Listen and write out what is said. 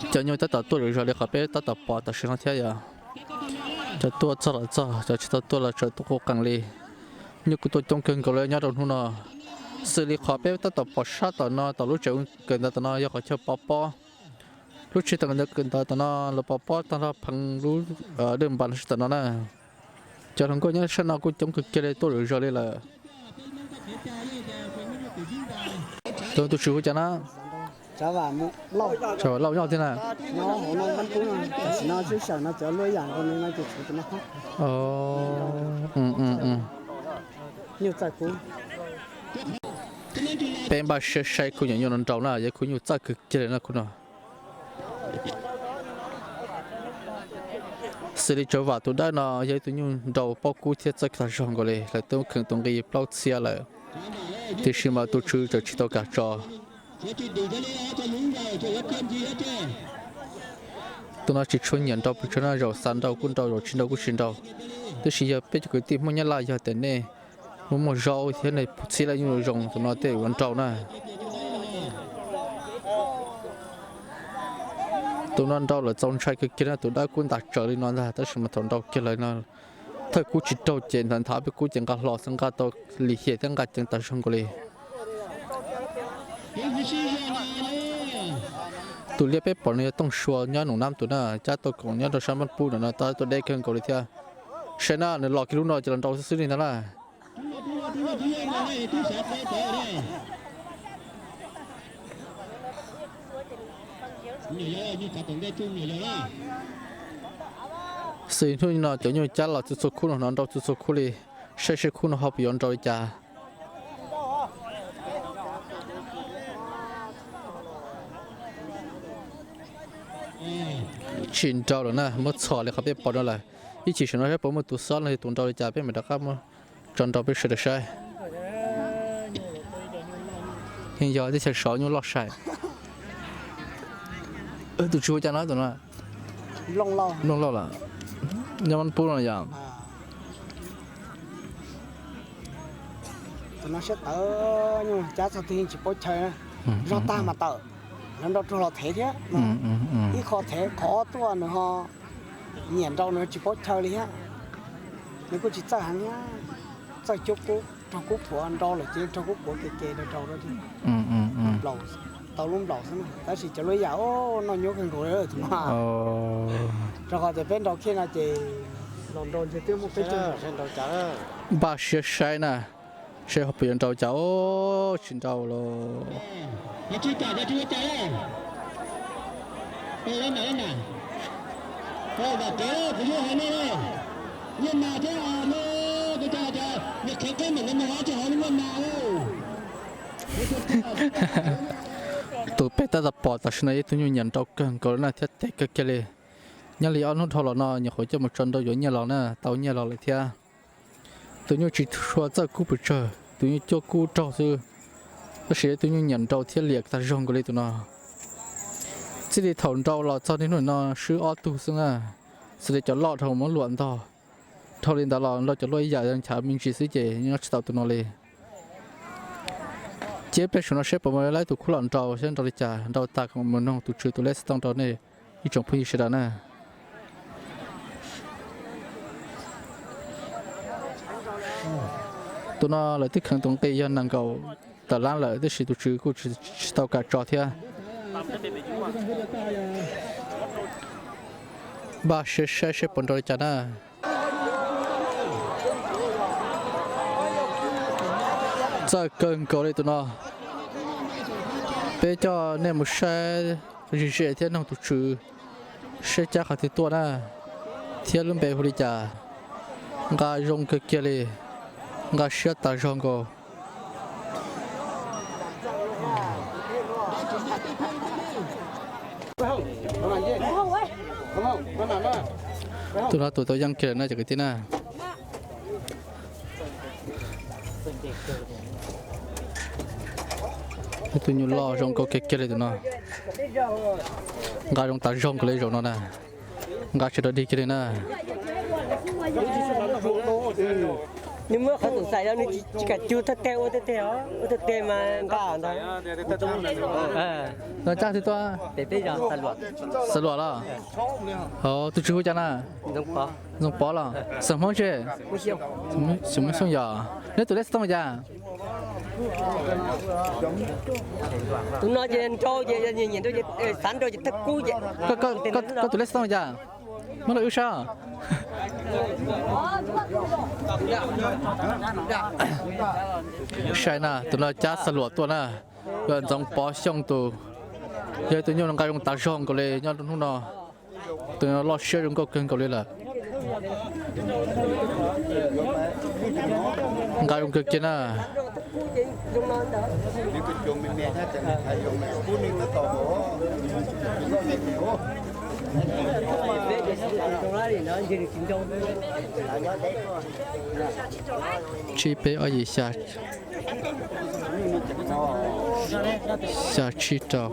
Cov nyuj tab tom tuaj zom zaws li qhov peb tab tom pom tam sim no thiab yom. Cov tuaj txog los txog, cov tsis tau tuaj los tseem tuaj qub qees li. Nyuj kuj tuaj coob kawg nkaus li nyob rau hnub no. Xws li qhov peb tab tom pom sab tom no tom lub tsev kawm ntawv tom no yog qhov chaw pov pob. Lub tsev kawm ntawv tom no lawv pov pob tag nrho pheev lub dej npas no sab tom no na. Cov hluas nkauj nyob sab no kuj coob kawg kiag li tuaj zom zaws li lawm. Tus tus tswv hu cas na? Tsov Lauj nyob thiab na. Peb npaj siab saib khub nyuam nyuj no nrau na, yog khub nyuj txawj kawg kiag li no khub no. Xws li Tsov Vam tus dawb no yog ib tug nyuj nrau paub kub thiab txawj kawg tag zog nkaus li, lawv twb kheev tus nqi plaub txhiab lawm, tiam sis mas tus tswv tseem tsis tau kam tso. Tus no tsis tshua nyiam nrau pes tsawg no, zaum xav nrau kuj nrau, zaum tsis nrau kuj tsis nrau. Tab sis yog peb cov kwv tij Hmoob Nyab Laj yog tias nej muaj muaj zaub thiab nej txhib laj nyuj zoo, tus no tej yuav nrau na. Tus no nrau lawm txaus ntshai kawg kiag no, tus dawb kub ntas tsawv li no ntag, tab sis mas thaum nrau kiag lawm no thawj kub tsis raug ces nthav nthav peb kub ces nqa hlo xwb, nqa tau lim hiam thiab nqa ceev tag zog nkaus li. Tus liab peb pom no yog Tooj Sua nyob Num Nab tus na, cab tau koom nyob rau sab Npab Pub no, tab tuaj deb kawg nkaus li thiab. Saib na, nws los kiag lub no ces los nrau xwb xwb li ntag na. Xws hnub no cov nyuj cab los txhua txhua khub no, nrau txhua txhua khub li, saib seb khub no ho puas yuav nrau li cas. Tsis nrau lawm na, muab txhom li qhov peb pom no lawm. Ib chim saum no saib puas muaj tus xob los yog tus nrau li cas, peb mam rov qab muab tso nrau peb sawv daws saib. Yeej yog teb chaws sov nyuj loj sai. Tus tswv hu cas no tus no? Looj Lauj lawm. Nyob Npab Pub no yom. Tus no siab tawv, nyuj cab txog twg yeej tsis paub chaw, zog tag mas tawm, lawv nrau raug los thev thiab. Ib qho thev qhov ob tuaj nws ho nyiam nrau nws tsis paub chaw li thiab. Nws kuj tsis txawj heev thiab, txawj cuab kub, raug kub phuav nrau lawm ces raug kub phuav ke ke rau rau rau thiab. Tau lub nplaum xwb na, tab sis cov lub yam noj nyuab kawg nkaus li tus no. Rau qhov tias peb nrau kiag no ces los nrau ntshe twb muaj peb caug. Npaj siab saib na, seb ho puas yuav nrau cas, tsis nrau los. Tus peb tab tom pom tam sim no yog ib tug nyuj nyiam nrau kawg nkaus li na thiab tes kawg kiag li. Nyob li ob hnub dhau los no nyuam qhuav coj mus tso nrau yuav nyiaj los na, tau nyiaj los lawm thiab. Tus nyuj tsis tshua txawj kub pes tsawg, tus nyuj cuab kub raug xwb, tab sis tus nyuj nyiam nrau thiab liam tag zog nkaus li tus no. Txij li thaum nrau los txog niaj hnub no swb ob tug xwb na, xws li cov loj dhau muab luam ntog, dhau li ntawd los nrau cov luaj ib yam nchav me ntsis xwb ces nyob tsis tau tus no li. Cia peb saum no seb puas muaj leej twg khub los nrau seb nrau li cas, nrau tag kom mus noog tus tswv tus lej xov tooj rau nej ib tsoom phooj ywg sawv daws na. Tus no lawv twb kheev tus nqi yog nees nkaum tawm lab lawm tab sis tus tswv kuj tsis tau kam tso thiab. Npaj siab saib seb puas nrau li cas na. Txawj kawg nkaus li tus no. Peb coj nej mus saib ze ze thiab noog tus tswv seb cab qhov twg tuaj na, thiab lub npe hu li cas. Nqa zoo kawg kiag li, nqa siab tas zog nkaus. Tus no tus tau yeej kiag na cov kwv tij na. Tus nyuj loj zoo nkauj kiag kiag li tus no. Nqa zoo tas zog nkaus li zaum no na. Nqa tsis dog dig kiag li na. Nws muab qhov tus xais rau nws tsis kam cug thawj teg ua thawj teg os, ua thawj teg mas nqa ntag. Tus no cab twg tuaj? Xav Luam los? Tus tswv hu cas na? Ntxoov Pov los? Xeem Hmoob tsi? Xeem Xyooj yog. Neb tus lej xov tooj cas? Tus no ces nrau ces nyiam nrau ces xav nrau ces thawj kub ces. Koj tus lej xov tooj cas? Muab rau wb saib. Saib na, tus no cab Xav Luam tuaj na, yog Ntxoov Pov Xyooj tus, yog ib tug nyuj nqaij zoo tas zog nkaus li nyob rau hnub no. Tus no loj siab zoo nkauj kawg nkaus li lawm. Nqa zoo kawg kiag na. Tsib peb ob yim xya, xya tsib rau.